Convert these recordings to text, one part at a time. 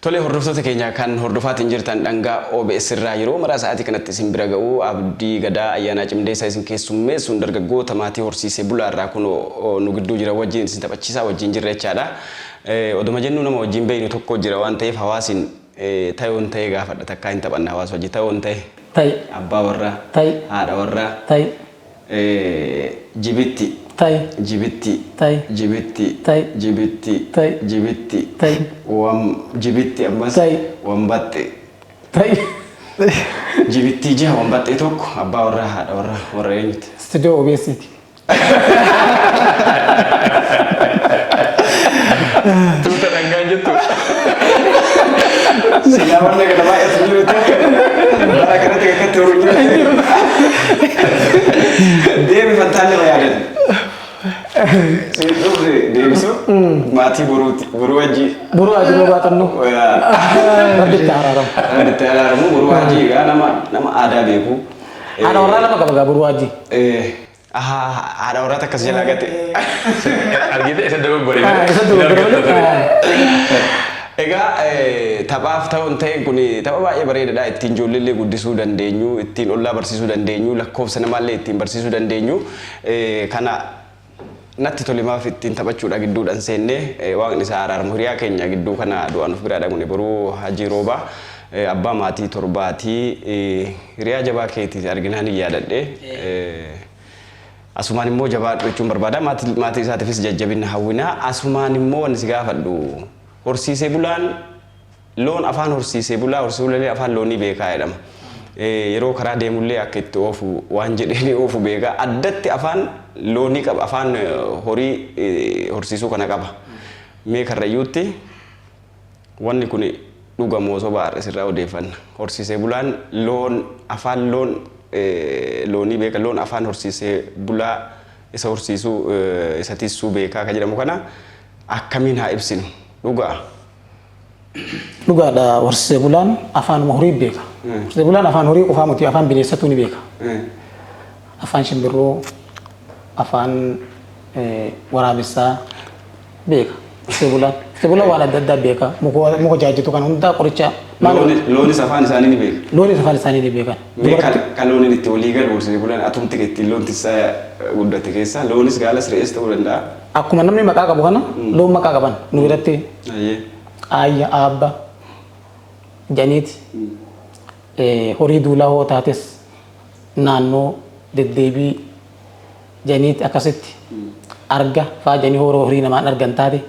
Tole, hordoftoota keenya kan hordofaatiin jirtan dhangaa OBS irraa yeroo maraa sa'aatii kanatti isin bira ga'u, Abdii Gadaa Ayyaanaa Cimdeessaa isin keessummeessuun dargaggoota maatii horsiisee bulaa irraa kunoo nu gidduu jira wajjin isin taphachiisaa wajjin jirra jechaadha. Oduma jennuu nama wajjin beeknu tokko jira waan ta'eef hawaasiin tayoon ta'ee gaafadha, takkaa hin taphanne hawaasa wajjin tayoon ta'e. Ta'i. Abbaa warraa. Ta'i. Haadha warraa. Ta'i. Jibitti. Ta'i. Jibitti. Ta'i. Jibitti. Ta'i. Jibitti. Ta'i. Jibitti. Ta'i. Wam jibitti ammas. Ta'i. Wambaxxe. Ta'i. Jibittii jaha, wambaxxee tokko, abbaa warraa, haadha warraa warra eenyuti? Studio OBS'ti. Tuuta dhangaan jettu. Silaa wanna kana baay'atu jiru bara kanatti akkatti horu jiru. Deemi fantaalle ma yaadan. Siin dhufne deebisu maatii boruuti, boruu hajji. Boruu hajji boruu baaxannoo. Rabbitti araaramu. Rabbitti araaramu. Boruu hajji egaa nama aadaa beeku. Haadha warraa lama qaba gaa boruu hajji. Ahaa, haadha warraatu akkas jalaa gate. Argite, isa dogoggore. Isa dogoggore malee. Egaa taphaaf ta'uun ta'een kun tapha baay'ee bareedaadha. Ittiin ijoolleellee guddisuu dandeenyu, ittiin ollaa barsiisuu dandeenyu, lakkoofsa namaallee ittiin barsiisuu dandeenyu. Kana natti tole, maaf ittiin taphachuudha gidduudhaan seennee. Waaqni isaa araaramu, hiriyaa keenya gidduu kana du'aan of biraa dhaqne, boruu Hajii Roobaa, abbaa maatii torbaatii, hiriyaa jabaa keetii arginaan hin yaadadhe. Asumaan immoo jabaadhu jechuun barbaada. Maatii isaatiifis jajjabina hawwina. Asumaan immoo wanni si gaafadhu, horsiisee bulaan loon afaan horsiisee bulaa, horsiisee bulaan afaan loonii beekaa jedhama. Yeroo karaa deemullee akka itti oofu waan jedhee oofu beekaa. Addatti afaan loonii qaba, afaan horii horsiisuu kana qaba. Mee Karrayyuutti wanni kun dhugamoo soba har'a sirraa odeeffanna? Horsiisee bulaan loon afaan loon loonii beeka, loon afaan horsiisee bulaa isa horsiisuu isa tissuu beekaa kan jedhamu kana akkamiin haa ibsinu? Dhugaa? Dhugaadha, horsiisee bulaan afaanuma horii beeka. Horsiisee bulaan afaan horii qofaa miti, afaan bineensatu ni beeka. Afaan shimbirroo, afaan waraabessaa beeka. Horsiisee bulaan. Horsiisee bulaan waan adda addaa beeka. Muka jaajjitu kan hundaa qoricha. Loonis afaan isaanii ni beeka. Loonis afaan isaanii ni beekan. Mee kan looniin itti walii galu, horsiisee bulaan atumti ittiin loon tissaa guddate keessa, loonis gaalas re'ees ta'uu danda'a. Akkuma namni maqaa qabu kana loon maqaa qaban nu biratti. Aayya, aabba jedhaniiti, horii duulaa hoo taates naannoo deddeebii jedhaniiti, akkasitti arga faa jedhanii horii horii namaan argan taate,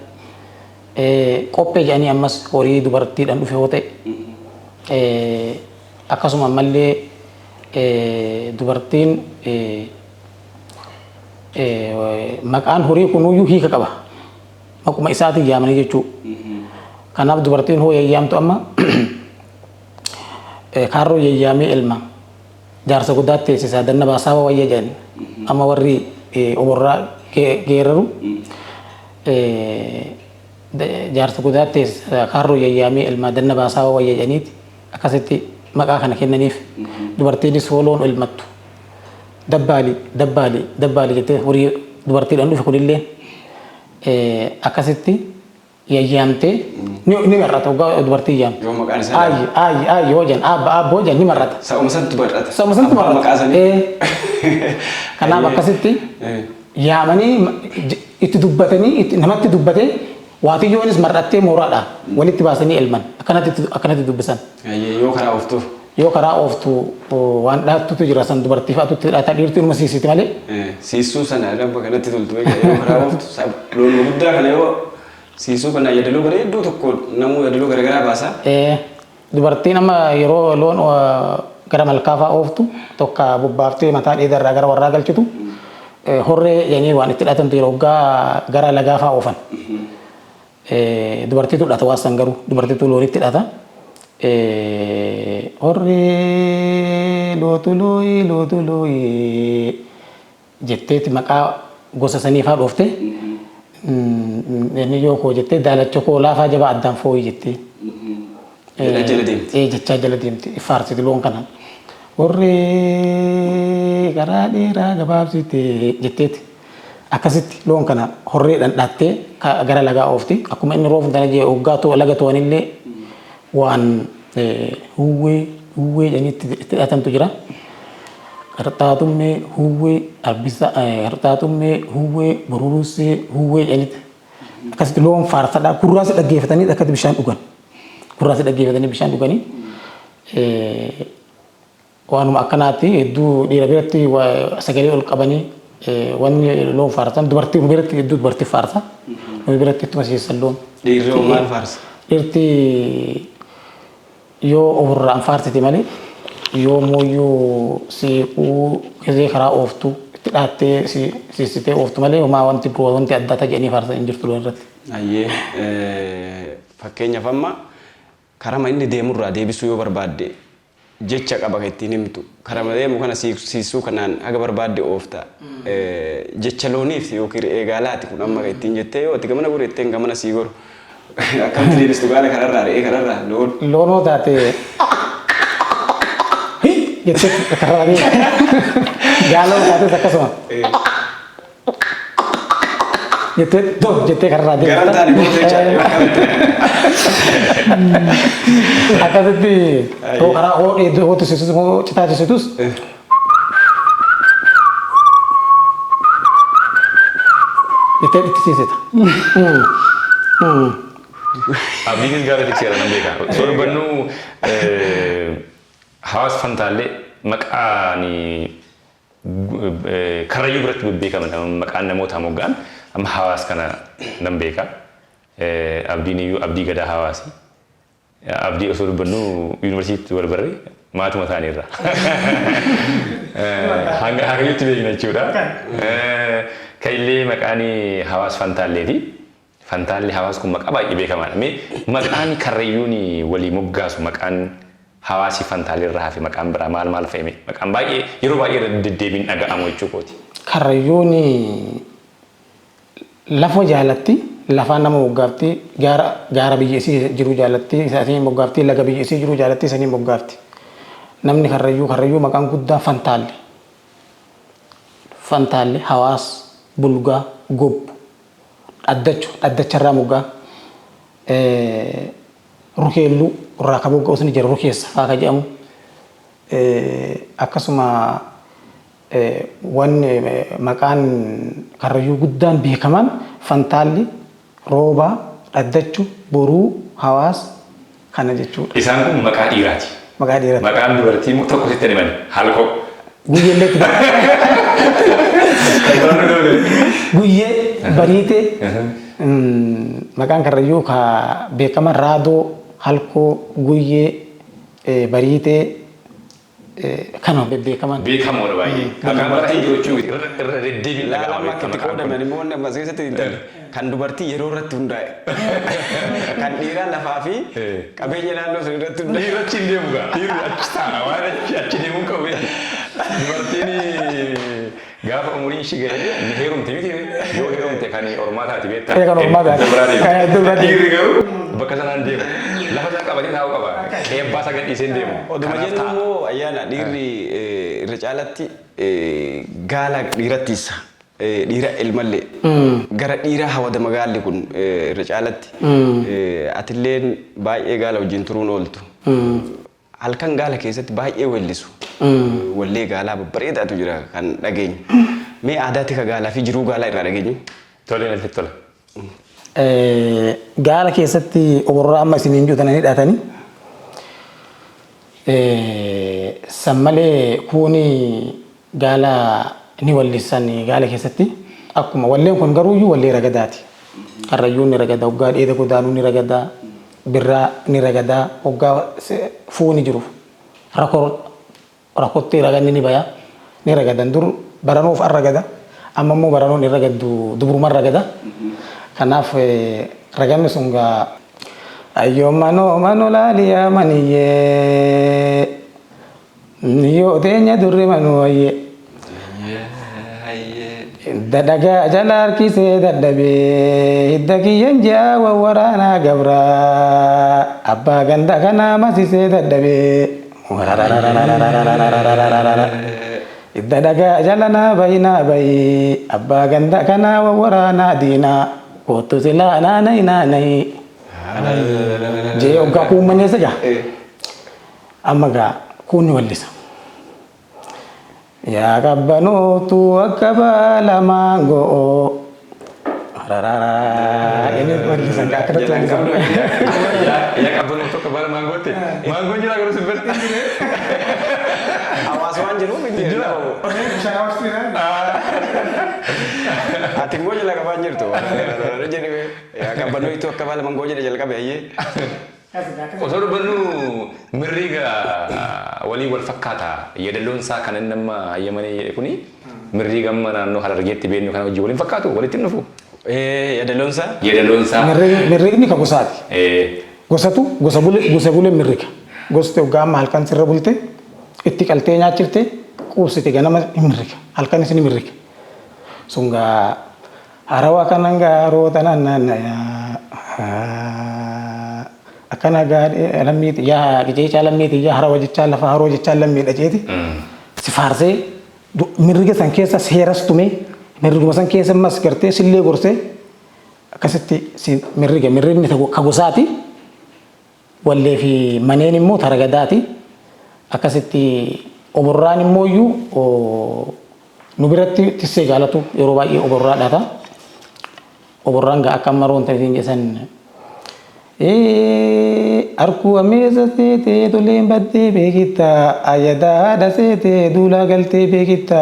qophee jedhanii ammas horii dubartiidhaan dhufe hoo ta'e, akkasuma ammallee dubartiin maqaan horii kunuyyuu hiika qaba. Maquma isaatiin yaamanii jechuudha. Kanaaf dubartiin hoo yayyaamtu amma kaarroo yayyaamee ilma jaarsa guddaatti teessisaa, danna baasaa wayya jedhan. Amma warri oborraa geeraru jaarsa guddaatti teessisaa, kaarroo yayyaamee ilma danna baasaa wayya jedhaniiti akkasitti maqaa kana kennaniif. Dubartiinis hoo loon ilmattu dabbaali, dabbaali, dabbaali jettee horii dubartiidhaan dhufe kunillee akkasitti yayyaamtee ni mar'ata waggaa dubartii yaamtu. Yoo maqaan isaa Aayyi, aayyi, aayyi hoo jedhan, aabba, aabba hoo jedhan ni mar'ata. Sa'uma santu mar'ata. Sa'uma santu Abbaa mar'ata. maqaa sanii. Kanaaf akkasitti yaamanii itti dubbatanii namatti dubbatee waatiyyoonis mar'attee mooraadha walitti baasanii elman, akkanatti dubbisan. Yoo karaa ooftuuf. Yoo karaa ooftu waan dhaattutu jira, san dubartii fa'aatu itti dhaata, dhiirti inuma siisiti malee. Siisuu sana rabba kanatti toltu egaa yeroo karaa ooftu loon guddaa kana yoo siisuu kana yaadaloo bareedduu tokko namuu yaadaloo garaagaraa baasa. Dubartiin amma yeroo loon gara malkaa fa'aa ooftu tokko bobbaaftee mataa dheedarraa gara warraa galchitu, horree jedhanii waan itti dhaatantu yeroo waggaa gara lagaa fa'aa oofan. Dubartiitu dhata waan san, garuu dubartiitu loonitti dhata. Horree lootu looyee lootu looyee jetteeti maqaa gosa sanii fa'aa dhooftee, inni yoo koo jettee daalacha koo laafaa jabaa addaan fooyi jettee. Jedhaa jala deemti. Jechaa jala deemti, faarsiti loon kana. Horree karaa dheeraa gabaabsite jetteeti. Akkasitti loon kana horreedhaan dhaattee gara lagaa oofti. Akkuma inni roofu tana jee hoggaa laga to'anillee Waan huwwee huwwee jedhanii itti dhaatantu jira. Qarxaaxummee huwwee arbisa, qarxaaxummee huwwee bururussee huwwee jedhanitti akkasitti loon faarsadhaa gurraas dhaggeeffatanii akkatti bishaan dhugan. Gurraas dhaggeeffatanii bishaan dhuganii. Waanuma akkanaatti hedduu dhiira biratti sagalee ol qabanii wanni loon faarsan, dubartii biratti hedduu dubartii faarsa. Nuyi biratti ittuma siissan loon. Dhiirri hoo maal faarsa? Dhiirti yoo ofirraan faarsiti malee, yoo mooyyuu siiquu gisee karaa ooftu itti dhaattee siissitee ooftu malee, homaa wanti biroo wanti addaa ta'e jedhanii faarsan hin jirtu loon irratti. Ayyee, fakkeenyaaf amma karama inni deemurraa deebisuu yoo barbaadde jecha qaba kan ittiin himtu. Karama deemu kana siissuu kanaan haga barbaadde oofta. Jecha looniif yookiin re'ee gaalaati kun amma kan ittiin jettee, yoo ati gamana gori jetteen gamana sii goru. Akkamitti deebistu gaala kanarraa, re'ee kanarraa, loon? Loonoo taate jettee karraa deema. Gaaloo taates akkasuma. Jettee do jettee karraa deema. Garan taane gootee jechaadha. Akkasitti hoo karaa hoo dheedduu hoo tusitus hoo citaa tusitus jettee itti siisita. Abdiinis gaara tikseera nan beeka. Osoo dubbannu Hawaasa Fantaallee maqaan Karrayyuu biratti bebbeekaman maqaan namoota moggaan amma hawaas kana nan beeka. Abdiin iyyuu Abdii Gadaa Hawaasi. Abdii osoo dubbannu yuunivarsiitiitti wal barre, maatuma isaaniirra. Hanga hagayyutti beekna jechuudha. Kan illee maqaan Hawaas Fantaalleeti. Fantaallee Hawaas kun maqaa baay'ee beekamaadha. Mee maqaan Karrayyuun walii moggaasu, maqaan Hawaasii Fantaallee irraa hafe maqaan biraa maal maal fa'i mee? Maqaan baay'ee yeroo baay'ee irra deddeebiin dhaga'amu jechuu kooti. Karrayyuun lafa jaalatti, lafaan nama moggaafti, gaara gaara biyya isii jiru jaalatti, isanii moggaafti, laga biyya isii jiru jaalatti, isanii moggaafti. Namni Karrayyuu maqaan guddaan Fantaalle. Fantaalle, Hawaas, Bulgaa, Gobbu, Dhaddachu, dhaddacharraa moggaa, Rukeelluu irraa ka mogga'us ni jira, Rukeessa faa ka jedhamu. Akkasuma wanni maqaan Karrayyuu guddaan beekamaan Fantaalli, Roobaa, Dhaddachu, Boruu, Hawaas kana jechuudha. Isaan kun maqaa dhiiraati. Maqaa dhiiraati. Maqaan dubartii immoo tokko sitti himani. Halkoo. Guyyee illee itti Guyyee bariitee, maqaan Karrayyuu ka beekaman Raadoo, Halkoo, Guyyee, Bariitee kanuma bebbeekaman. Beekamoodha baay'ee. Maqaan dubartii jiru jechuun irra deddeebiin Laala dhaga'ama amma akka itti maqaan kun. qoodaman immoo wanni amma as keessatti hin taane. Kan dubartii yeroo irratti hundaa'e. Kan dhiiraa lafaa fi qabeenya naannoo sun irratti hundaa'e. Dhiirri achi hin deemu gaa. Dhiirri achi taa'a, waan achi achi deemuu hin qabu. Dubartiin gaafa umuriin ishii ga'e ni heerumti miti, yoo heerumte kan ormaa taati beektaa. Kan ormaa taati. Iddoo biraa deemti. Kan iddoo biraa deemti. Dhiirri garuu bakka sanaan deemu. Lafa isaa qabatee taa'uu qaba. Qe'ee abbaa isaa gadhiisee hin deemu. Oduma Kanaaf jennu ta'a. immoo ayyaana dhiirri irra caalatti gaala dhiirattiisa. Dhiira ilmallee. Gara dhiiraa hawadama gaalli kun irra caalatti. Atilleen baay'ee gaala wajjin turuun ooltu. Halkan gaala keessatti baay'ee weellisu. Wallee gaalaa babbareedaatu jira kan dhageenyu. Mee aadaa tika gaalaa fi jiruu gaalaa irraa dhageenyu? Tole, natti tola. Gaala keessatti oborraa amma isiniin jiru tana ni hidhatanii. San malee kuuni gaala ni wallissan gaala keessatti. Akkuma walleen kun garuuyyuu wallee ragadaati. Karrayyuun ni ragada, hoggaa dheeda godaanuu ni ragada, birraa ni ragada, hoggaa fuuni jiru. Rakoo rakotti raganni ni baya, ni ragadan. Dur baranoof an ragada, amma immoo baranoon hin ragaddu, dubruman ragada. Kanaaf raganni sun gaa ayyoo manoo manoo laaliyaa maniyyee yoo teenya durri manuu ayyee. Hidda dhagaa jala harkisee dadhabee, hidda kiyyan ji'a wawwaraanaa gabraa, abbaa ganda kanaa masisee dadhabee. Hidda dhagaa jala naa bahi naa bahi, abbaa ganda kanaa wawwaraanaa diinaa, kootu silaa naanayi naanayi. Jee hoggaa kuun maneessa jaa. Amma gaa kuun ni wallisa. Yaa qabbanootu akka baala maangoo. Rararaa inni wallisa gaa akkanatti wallisa. Yaa qabbanoo tokko baala maangootti. Maangoon jira garuu sibbirti. Hawaasa waan jiruuf hin jiru. Ati immoo jala qabaan jirtu. Yaa qabbanoo itoo akka baala maangoo jedhe jalqabe ayyee. Osoo dubbannu mirriiga waliin wal fakkaata. Yeedalloon isaa kan inni amma hayyamanii jedhe kuni mirriiga amma naannoo Harargeetti beeknu kana wajjin waliin fakkaatu walitti hin dhufu. Yeedalloon isaa? Yeedalloon isaa. Mirrigni ka gosaati. Gosatu gosa bule gosa bule mirriga. Gosti hoggaa amma halkan sirra bulte itti qaltee nyaachifte quubsite ganama hin mirriga. Halkanis ni mirriga. Sun gaa harawa kanan gaaroo tanan akkana gaadhee lammiiti yaa qiceecaa lammiiti yaa harawa jechaa lafa haroo jechaa lammiidha jeeti. Si faarsee mirriga san keessa seeras tumee mirriguma san keessa ammas gartee sillee gorsee akkasitti si mirriga mirrigni ka gosaati. Wallee fi maneen immoo taragadaati. Akkasitti oborraan immoo iyyuu nu biratti tissee gaalatu yeroo baay'ee oborraa dhata. Oborraan gaa akka amma roon ta'e jedhan Arkuu ameesa seetee toleen baddee beekitta ayyadaa haadha seetee duulaa galtee beekitta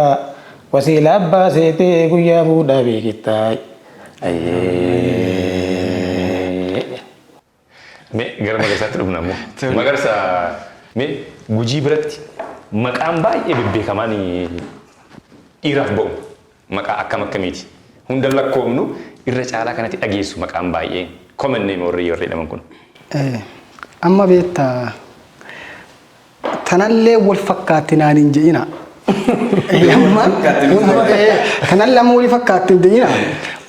wasiila abbaa seetee guyyaa fuudhaa beekitta. Mee gara Magarsaatti dhufna immoo. Magarsa mee Gujii biratti maqaan baay'ee bebbeekamaan dhiiraaf ba'u maqaa akkam akkamiiti? Hunda lakkoofnu irra caalaa kanatti dhageessu maqaan baay'ee common name warri warri jedhaman kun. Amma beektaa tanallee wal fakkaatti naan hin je'ina. Amma tanallee amma wal fakkaatti hin je'ina.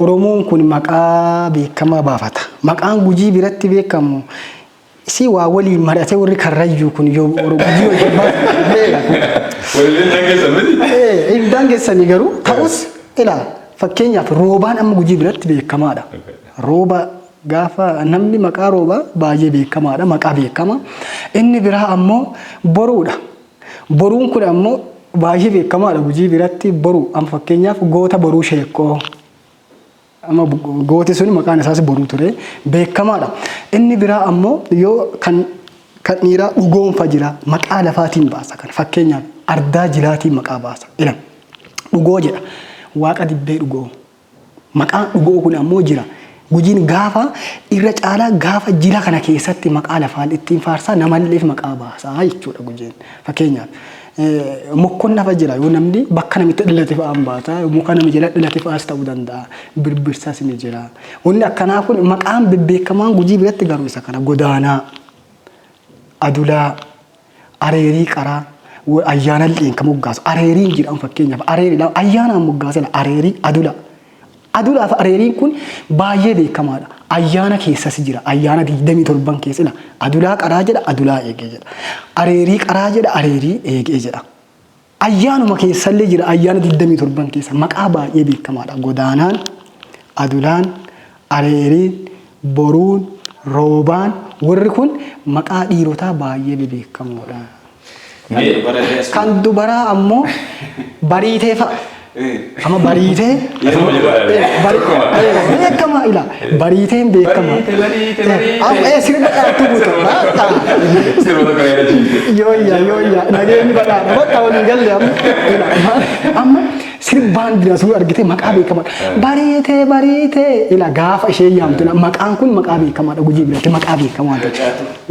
Oromoon kun maqaa beekamaa baafata. Maqaan Gujii biratti beekamu isii waa waliin mari'atee warri Karrayyuu kun yoo Gujii wajjin beeka. Waliin daangessan miti? Hin daangessanii garuu ta'us ilaa fakkeenyaaf roobaan amma Gujii biratti beekamaadha. Rooba gaafa namni maqaa roobaa baay'ee beekamaadha maqaa beekama. Inni biraa ammoo boruudha. Boruun kun ammoo baay'ee beekamaadha Gujii biratti boru amma fakkeenyaaf goota boruu sheekkoo. Amma gooti sun maqaan isaas boruu ture beekamaadha. Inni biraa ammoo yoo kan dhiiraa dhugoonfa jira maqaa lafaatiin baasa kan fakkeenyaaf ardaa jilaatiin maqaa baasa. Ila dhugoo jedha waaqa dibbee dhugoo. Maqaan dhugoo kun ammoo jira. Gujiin gaafa irra caalaa gaafa jila kana keessatti maqaa lafaan ittiin faarsaa namalleef maqaa baasaa jechuudha Gujiin. Fakkeenyaaf mokkon lafa jira yoo namni bakka namitti dhalate fa'aan baasa muka nami jala dhalate fa'aas ta'uu danda'a. Birbirsaas ni jira. Wanni akkanaa kun maqaan bebbeekamaan Gujii biratti garuu isa kana godaanaa, adulaa, areerii qaraa ayyaana illeen kan moggaasu areeriin jedhamu fakkeenyaaf areerii ayyaanaan moggaasela areerii adula. Adulaa fi areeriin kun baay'ee beekamaadha. Ayyaana keessas jira. Ayyaana 27 keessa jira. Adulaa qaraa jedha, adulaa eegee jedha. Areerii qaraa jedha, areerii eegee jedha. Ayyaanuma keessallee jira. Ayyaana 27 keessa maqaa baay'ee beekamaadha. Godaanaan, adulaan, areeriin, boruun, roobaan warri kun maqaa dhiirotaa baay'ee bebeekamoodha. Kan dubaraa ammoo bariitee fa'a. Amma bariitee beekamaa ila bariiteen beekamaa. Amma sirba dhaattu guutu. Sirba tokko na yaadachiifte. Yooyya yooyya nageenyi badhaadha bakka walii galle amma amma sirbaan jira sun argite maqaa beekamaadha. Bariitee bariitee ila gaafa ishee yaamtu maqaan kun maqaa beekamaadha Gujii biratti maqaa beekamaadha.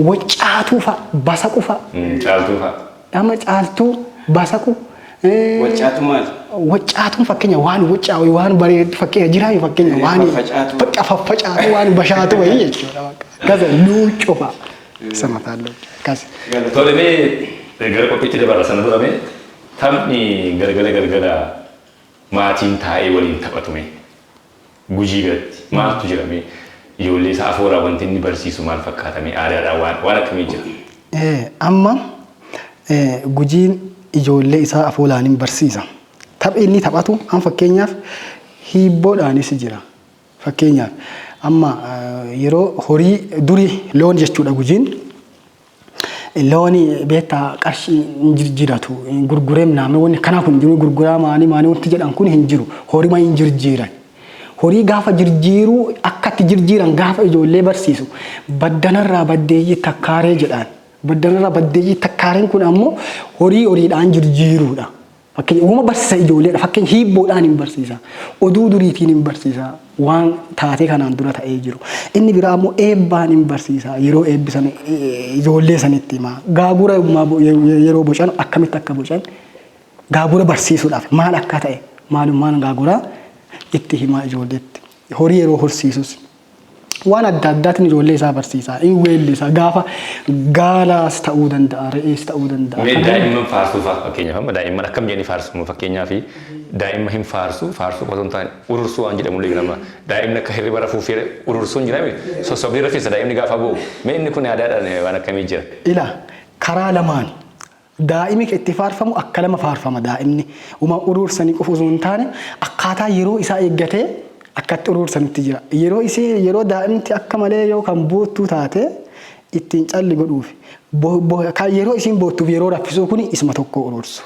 Waccaatuu fa'a basaqu fa'a. Caaltuu fa'a. Amma caaltuu basaqu. Waccaatu maali? Waccaatuun fakkeenya waan waccaa'u waan bareedu fakkeenya jiraayu fakkeenya waan Faffacaatu. Faffacaatu waan bashaatu wayii jechuudha. Akkasa luuccoo fa'a. Isa mataa luuccoo akkas. Tole mee gara qophiitti dabarra sana dura mee taphni galgala galgala maatiin taa'ee waliin taphatu mee Gujii biratti maaltu jira mee ijoollee isaa afooraa wanti inni barsiisu maal fakkaata mee aadaadhaan waan waan akkamii jira? Amma Gujiin ijoollee isaa afoolaan hin barsiisa. Taphi inni taphatu an fakkeenyaaf hiibboodhaanis jira. Fakkeenyaaf Amma yeroo horii durii loon jechuudha Gujiin. Looni beektaa qarshii hin jirjiiratu, gurguree naamni wanni kanaa kun jiru gurguraa maanii maanii wanti jedhan kun hin jiru. Horima hin jirjiiran. Horii gaafa jirjiiruu akka itti jirjiiran gaafa ijoollee barsiisu baddanarraa baddeeyyii takkaaree jedhaan. Baddanarraa baddeeyyii takkaareen kun ammoo horii horiidhaan jirjiiruudha. Fakkeenya uuma barsiisa ijoolleedha. Fakkeenya hiibboodhaan hin barsiisa. Oduu duriitiin hin barsiisa. Waan taatee kanaan dura ta'ee jiru. Inni biraa ammoo eebbaan hin barsiisa. Yeroo eebbisan ijoollee sanitti hima. Gaagura yeroo bocan akkamitti akka bocan gaagura barsiisuudhaaf maal akka ta'e maalummaan gaaguraa itti himaa ijoolleetti. Horii yeroo horsiisus waan adda addaatiin ijoollee isaa barsiisa. Inni weellisa. Gaafa gaalaas ta'uu danda'a, re'ees ta'uu danda'a. Mee daa'imman faarsuu fa'a fakkeenyaaf amma daa'imman akkam jedhanii faarsu? Fakkeenyaaf daa'imma hin faarsu, faarsuu qofa osoo hin taane urursuu waan jedhamu illee jira. Daa'imni akka hirriba rafuuf urursuun jira miti. Sossobdii rafisa daa'imni gaafa boo'u. Mee inni kun aadaadhaan waan akkamii jira? Ila karaa lamaan daa'imi itti faarfamu akka lama faarfama daa'imni. Uma urursanii qofa osoo hin taane akkaataa yeroo isaa eeggatee akkatti urursanitti jira. Yeroo isii yeroo daa'imti akka malee yoo kan boottuu taate ittiin calli godhuuf. Yeroo isiin boottuuf yeroo raffisuu kun isuma tokko urursu.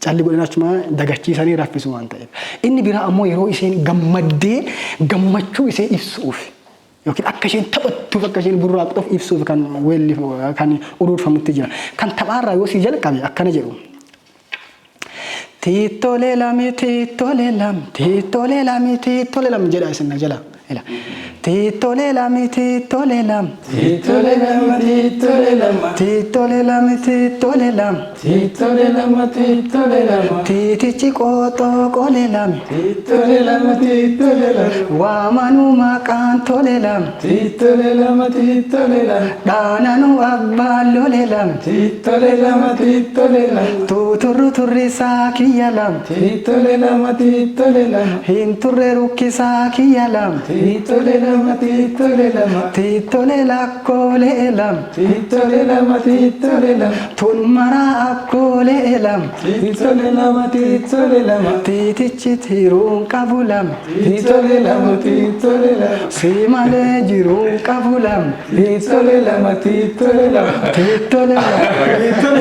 Calli godhan achuma dagachiisanii raffisu waan ta'eef. Inni biraa ammoo yeroo isheen gammaddee gammachuu ishee ibsuuf yookiin akka isheen taphattuuf akka isheen burraaqxuuf ibsuuf kan weellifu kan ururfamutti jira. Kan taphaarraa yoo si jalqabe akkana jedhu. Tiittolee lami tiittolee lam tiittolee lami tiittolee lam jedha isin na jala. Ila. Tiittolee lami tiittolee lam Tiittolee lama tiittolee lama. Tiittolee lami tiittolee lam Tiittolee lama tiittolee lama. Tiitichi qooxoo qolee lami Tiittolee lama tiittolee lama. Waamanuu maqaan tolee lam Tiittolee lama tiittolee lama. Dhaananuu abbaan lolee lam Tiittolee lama tiittolee lama. Tuuturru turrisaa kiyya lam Tiittolee lama tiittolee lama. Hin turre rukkisaa kiyya lam Tiittolee lama tiittolee lama. Tiittolee lakkoolee lam Tiittolee lama tiittolee lama. Tun maraa akkoolee lam Tiittolee lama tiittolee lama. Tiitichi tiruun qabu lam Tiittolee lama tiittolee lama. Si malee jiruun qabu lam Tiittolee lama tiittolee lama. Tiittolee lama.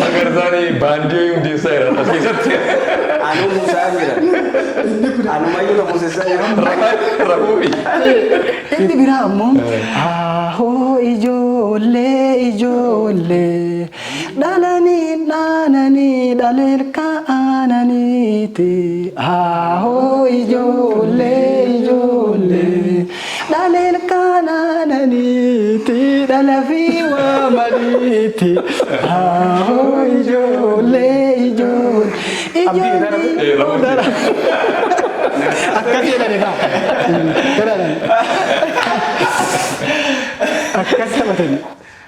Magarsaan baandii hundeessaa jira as keessatti. Anuu Musaa jira. Anumayyuu na muusessaa jira. Rafuufi. Inni biraa ammoo ahoo ijoollee ijoollee dhalanii dhaananii dhaleelka aananiiti ahoo ijoollee ijoollee dhaleelka aananiiti dhala fi waamaniiti ahoo ijoollee ijoollee ijoollee akkas jedhani kaa akkas taphatani.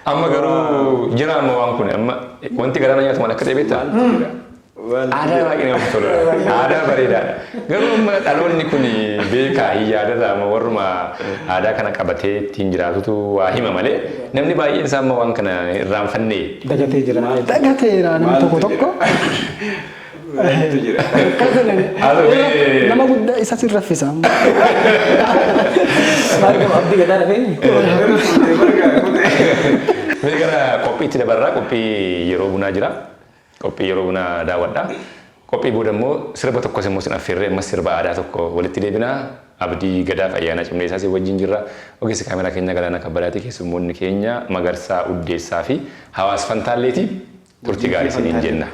Amma garuu jira amma waan kun amma wanti garaana nyaatu maal akka ta'e beektaa? Aadaa baay'ee namatti toludha. Aadaa bareedaadha. Garuu amma dhaloonni kun beekaa hin yaadata amma warruma aadaa kana qabatee ittiin jiraatutu waa hima malee namni baay'een isaa amma waan kana irraanfanne. Dagatee jira. Dagateera namni tokko tokko. Maaltu jira? Akkas jedhani. Nama guddaa isa sin raffisa. Maal qaba abdii gadaa rafee? Mee gara qophiitti dabarraa, qophii yeroo bunaa jira. Qophii yeroo bunaa daawwadha. Qophii booda immoo sirba tokkos immoo sin affeerree ammas sirba aadaa tokko walitti deebina. Abdii Gadaaf Ayyaanaa Cimdeessaa si wajjin jirra. Ogeessi kaameraa keenya Galaanaa Kabbadaati. Keessummoonni keenya Magarsaa Uddeessaa fi Hawaas Fantaalleeti. Turtii gaarii isiniin jenna.